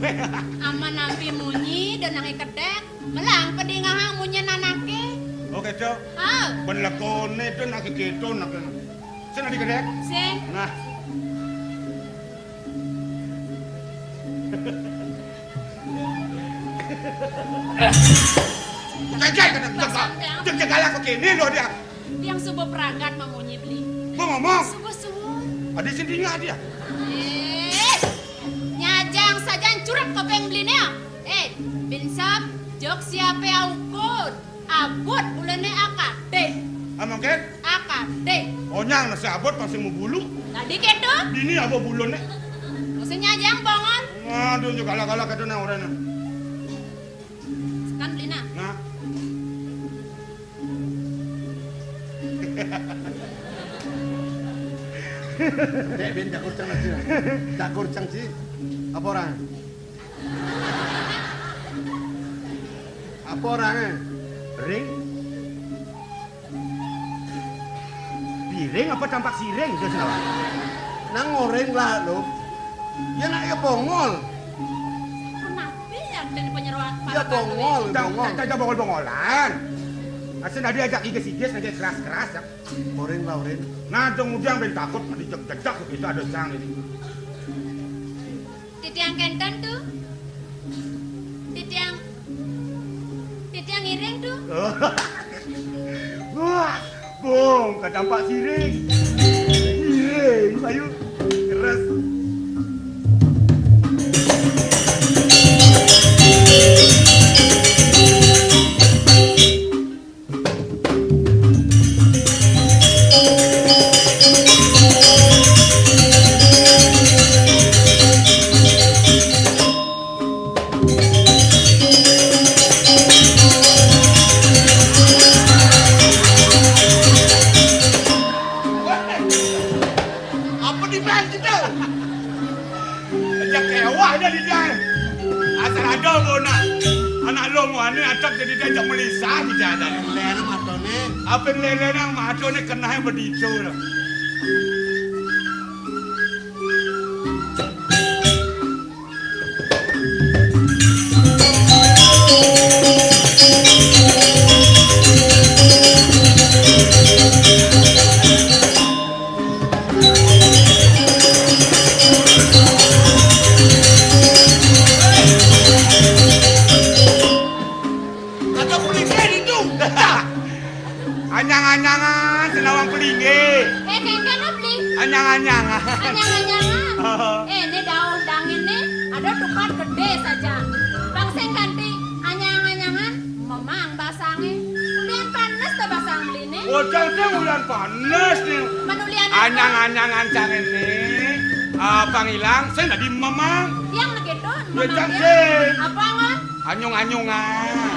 Aman nampi munyi, dan nangi kedek. Melang pedingahang munyin anake. Oke, Dok. Ah. Ben lekone itu nak gitu, nak. Sini di kedek. Sing. Nah. Jajai kena jaga. Jajai galak begini lo dia. Tiang subuh pragat mamunyi beli. Mau ngomong? Subuh-subuh. Ada sendirinya dia. Eh, nyajang sajan curak kopeng belinya. Eh, binsap, jok siapa ukur? Abot bulane akade. Amang ket? Akade. Onyang nasi abot masih mau bulu. Tadi keto? Dini apa bulane? Mesti nyajang banget. Aduh, juga galak-galak itu nah orangnya. Kan beli nah. Nah. Dek, ben, cakur cang aja. Cakur cang, Ci. Apa orang? Apa orangnya? Ring? Piring apa tampak siring? Itu salah. Nang ngoring lah, lo. Ya, nak, ya, bongol. Kenapa ya, dan penyeroan ya, para bongol, tak, bongol. Tak, tak, tak bongol-bongolan. Asal tadi ajak igis-igis, ajak keras-keras, ya. Ngoring lah, ngoring. Nah, kemudian ben takut, dijejak, dijejak, kita ada sang ini. Titiang kénten, Tu. Titiang, titiang ngiring, Tu. Wah, bong, katampak siring. Ngiring, ayo. Keras. Apa dibilang kita? Ajak kewah dah di dia. Asal ada mau nak anak lo mau ane acak jadi dia ajak melisah kita dah. Ler matone. Apa yang lele nang matone kena yang bedico lah. Kata pelinggih itu. Anyang-anyangan senawang pelinggih. Eh, kéngkén, Bli. Anyang-anyangan. Anyang-anyangan. Heeh. Eh, ini daun dangin nih, ada tukar gedé saja. Bang sing ganti anyang-anyangan, memang basangé. Ulian panes to basang Bli né. Bocah téh ulian panes nih. Menulian anyang-anyangan cang ini. Ah, pangilang, sing dadi memang. Yang begitu, ya, memang cang dia. Sing. Apa, Ngon? Anyung-anyungan.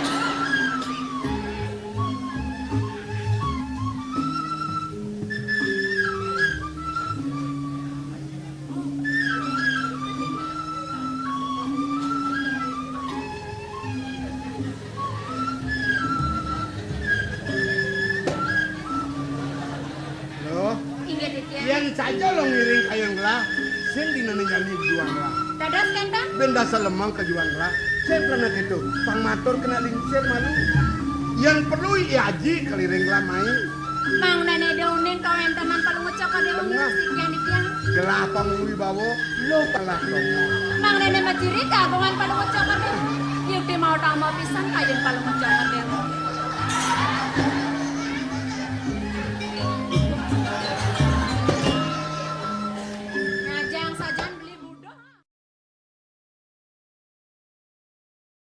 Loh, inggih, Ditya. Yén saja lo ngiring kayang gelah, sing dinané nyandi juang gelah. Dados kénten? Bén dasar lemang ka juang gelah. Sing pernah gitu, pang matur kena lingsir malu. Yén perlu i aji keliring gelah main. Mangdané da uning kawéntenan Palungguh Cokor Déwa. Tengah. Sing yang Ditya. Gelah pang wibawa, lo kalah romo. Mangdané majiri kagungan Palungguh Cokor Déwa. Yukti mau tama pisan kayun Palungguh Cokor Déwa.